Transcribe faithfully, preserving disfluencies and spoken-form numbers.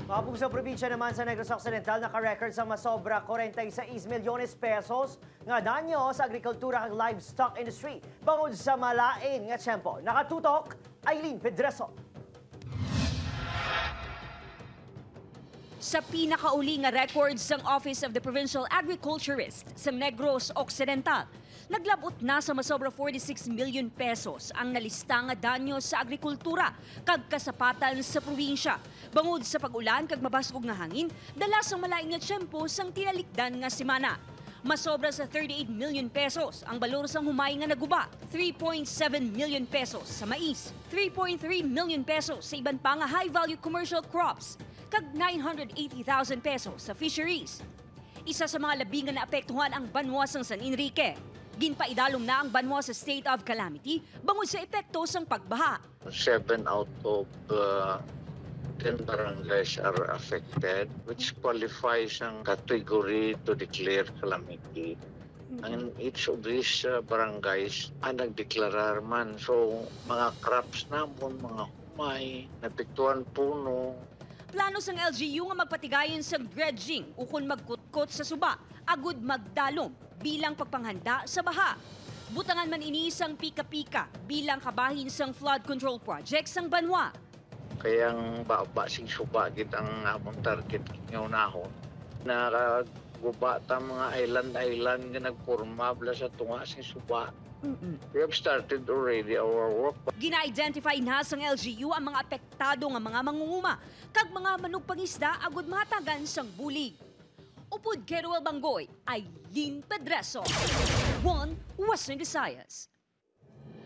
Mapog sa probinsya naman sa Negros Occidental, naka-record sa masobra forty-six milyones pesos nga danyo sa agrikultura kag livestock industry bangod sa malain nga tiyempo. Nakatutok, Eileen Pedreso. Sa pinakauli nga record sang Office of the Provincial Agriculturist sa Negros Occidental, naglab-ot na sa masobra forty-six million pesos ang nalista nga danyo sa agrikultura kag kasapatan sa probinsya bangod sa pag-ulan kag mabasog nga hangin dala sang malain nga tiyempo sang tinalikdan nga semana. Masobra sa thirty-eight million pesos ang balor sang humay nga naguba, three point seven million pesos sa mais, three point three million pesos sa iban pa nga high-value commercial crops, kag nine hundred eighty thousand pesos sa fisheries. Isa sa mga labi nga naapektuhan ang banwa sang San Enrique. Ginpaidalom na ang banwa sa state of calamity bangod sa epekto sang pagbaha. Seven out of, uh, ten barangays are affected, which qualifies ang category to declare calamity. And each of these, uh, barangays ang nagdeklarar man. So, mga crops namon, mga humay, napiktuhan puno. Plano sang L G U nga magpatigayon sang dredging ukon magkutkot sa suba agud magdalom bilang pagpanghanda sa baha. Butangan man ini sang pika-pika bilang kabahin sang flood control project sang banwa. Kay ang baba sing suba gid ang amon target nga unahon. Nakaguba ta mga island-island nga nagporma bala sa tunga sing suba. Mm-mm. We have started already our work. Gina-identify na sang L G U ang mga apektado nga mga mangunguma kag mga manugpangisda agud mahatagan sang bulig. Upod kay Roel Banggoy, Eileen Pedreso, One Western Visayas.